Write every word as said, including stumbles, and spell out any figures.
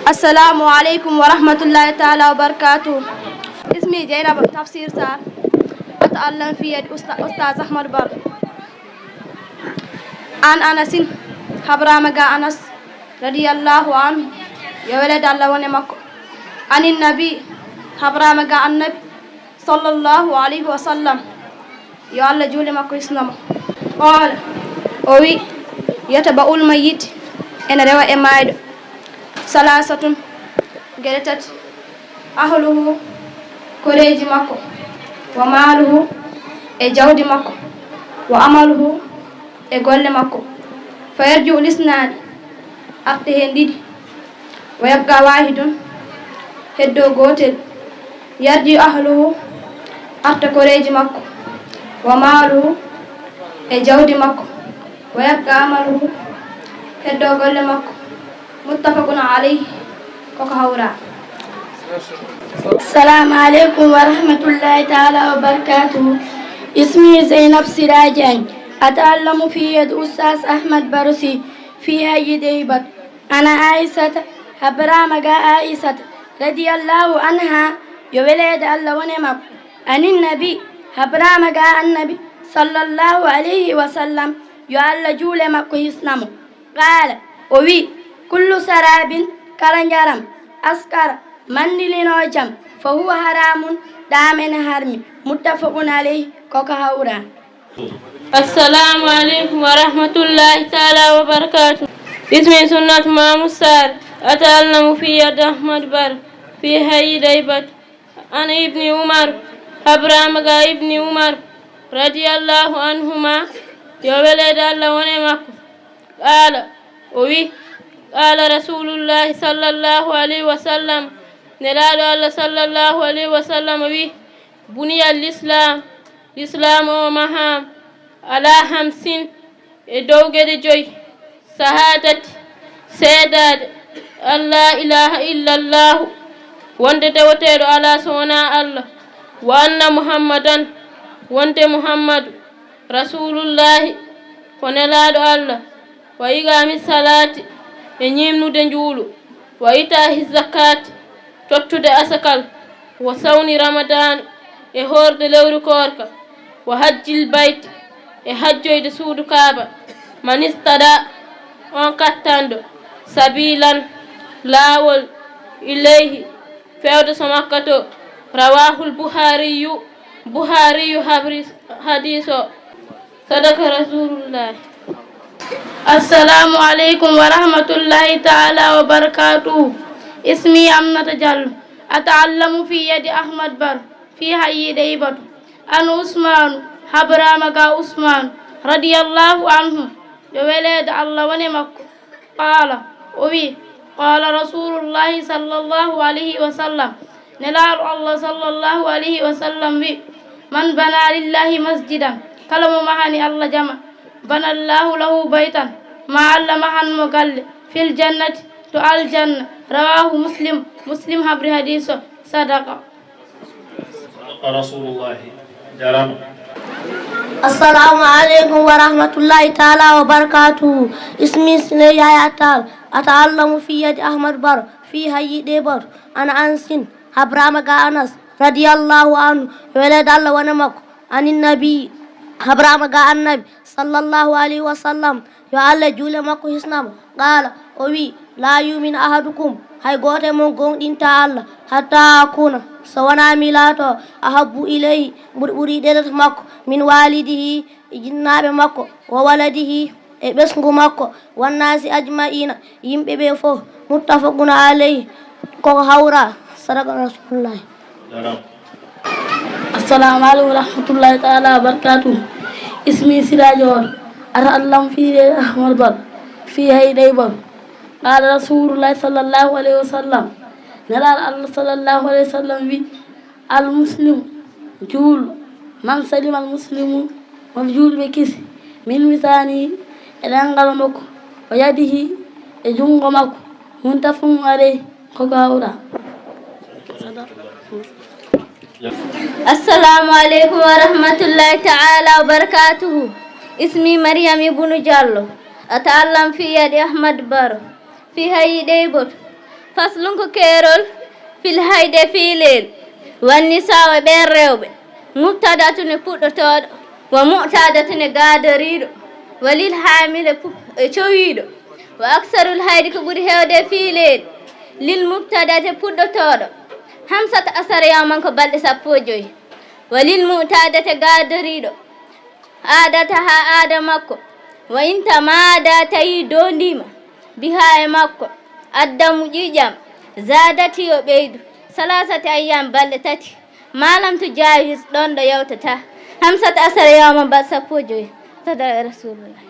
Assalamu aleykum wa rahmatullahi taala wa barakatuh. Ismi Jeynaba Tafsir Sarr. Ata'allam fi yadi Usta-, Ustaz Ahmad Bar. An Anasin, habrama ga Anas, radiyallahu anhu, yo welede Allah wone makko. Anin nabi, habrama ga annabi, sallallahu alayhi wa sallam, yo Allah juule makko hisno mo. Qala, o wi, yatba'ul mayyit, ene rewa e maayɗo, salasatun, geɗe tati, ahluhu, koreeji makko, wa maaluhu, e jawdi makko, wa amaluhu, e golle makko. Fa yarji'u lisnaani, arta heen ɗiɗi. Wa yabqa waahidun, heddo gootel. Yarji'u ahluhu, arta koreeji makko, wa maaluhu, e jawdi makko, wa yabqa amaluhu, heddo golle makko. Muttafaqun alayhi, koko hawra. Assalamu aleykum wa rahmatullahi taala wa barakatuhu. Ismi Zeynab Sirajan, ata'allamu fi yadi Ustaz Ahmad Barusi fi hayyi Deybat. Ana Aisata, habrama ga Aisata, radiyallahu anha, yo welede Allah wone makko. Anin nabi, habrama ga annabi, sallallahu alayhi wa sallam, yo Allah juule makko hisna mo. Qala, o wi, kullu sarabin, kala njaram, askara, manndilinoo jam, fa huwa haramun, ɗam ene harmi. Muttafaqun alayhi, koko hawra. Assalamu aleykum wa rahmatullahi taala wa barakatuh. Ismi Sunnat Mamu Sarr, ata'allamu fi yadi Ahmad Bar, fi hayyi Deybat. An Ibni Umar, habrama ga Ibni Umar, radiyallahu anhuma, yo welede Allah wone makko. Qala, o wi, qala Rasulullahi sallallahu alayhi wa sallam, Nelaaɗo Allah sallallahu alayhi wa sallam wi, buniyal Islam, Lislaam o mahaama, ala hamsin, e dow geɗe joyi, sahaadati, seedaade, an laa ilaaha illa Allaahu, wonde deweteeɗo alaa so wonaa Allah, wa anna Muhammadan, wonde Muhammadu, Rasuulullaahi, ko Nelaaɗo Allah, wa iqaami salaati, e ñiimnude njuulu, wa itaahi zakaati, tottude asakal, wa sawni Ramadaan, e hoorde lewru koorka, wa hajjil bayti, e hajjoyde suudu Kaaba, man istaɗa, on kattanɗo, sabiilan, laawol, ilayhi, feewde so Makka to. Rawaahul Buhaariyu, Buhaariyu habri hadiis o. Sadaka Rasuulullaahi. Assalaamu aleykum wa rahmatullaahi taala wa barakaatuhu. Ismi Aminata Jallo. Ata'allamu fi yadi Ahmad Bar, fi hayyi Ɗeybatu. An Usmaanu, habraama ga Usmaanu, radiyallaahu anhu, yo weleede Allah wone makko. Qaala, o wi, qaala Rasuulullaahi sallallaahu alayhi wa sallam, Nelaaɗo Allah sallallaahu alayhi wa sallam wi, man bana lillaahi masjidan, kala mo mahani Allah jama, banallaahu lahu baytan, ma Allah mahan mo galle, fil jannati, to aljanna, rawaahu Muslim, Muslim habri hadiis o, sadaqa. Sadaqa Rasulullahi. Jarama. Assalamu aleykum wa rahmatullahi taala wa barakatuhu. Ismi Sile Yahya Tall. Ata'allamu fi yadi Ahmad Bar fi hayyi Ɗeybatu. Ana Ansin. Habrama ga Anas. Radiyallahu anhu. Weleede Allah wona makko. Anin nabi. Habrama ga annabi. Sallallahu alayhi wa sallam. Yo Allah juule makko hisnamo. Qaala, o wi, laa yu'minu ahadukum, hay gooto e mon gooŋɗintaa Allah, hatta akuna, so wonaa mi laato, ahabbu ilayhi, ɓuri ɓuri yiɗeede to makko, min waalidihi, e jinnaaɓe makko, wa waladihi, e ɓesngu makko, wannaasi ajma'iina, yimɓe ɓe fof. Muttafaqun alayhi, koko hawra, sadaqa Rasulullahi. Jarama. Assalamu aleykum wa rahmatullahi taala wa barakatuh. Ismi Siraji Hoto. Ata'allamu fi Ahmad Bar. Fi hayyi Ɗeybatu. Qala Rasulullahi sallallahu alayhi wa sallam. Nelaaɗo Allah sallallahu alayhi wa sallam wi, al muslim, juulɗo, man salima al muslimu, won juulɓe kisi, min lisaanihi, e ɗemngal makko, wa yadihi, e junngo makko, muttafaqun alayhi, koko hawra. Assalamu aleykum wa rahmatullahi ta'ala wa barakatuhu. Ismi Mariam Ibnu Jallo. Ata'allam fi yadi Ahmad Baro. Fi hayyi Ɗeybatu. Faslun ko keerol fil hayde fii leel. Wan nisaa'u e ɓeen rewɓe. Mubtadatun e puɗɗotooɗo. Wa mu'tadatun e gaadoriiɗo. Wa lil haamil e pu-, e cowiiɗo. Wa aksarul haydi ko ɓuri heewde fii leel. Lil mubtadati e puɗɗotooɗo. Hamsata asara yawman ko balɗe sappo e joy. Wa lil mu'tadati e gaadoriiɗo. Aadata haa aada makko. Wa inta maada tawi doondiima. Bihaa e makko. Addamu ƴiƴam. Zaadati yo ɓeydu. Salaasati ayyam balɗe tati. Maalam tu jaawis ɗoon ɗo yawtata. Hamsata asara yawman balɗe sappo e joy. Sadaka rasulullah.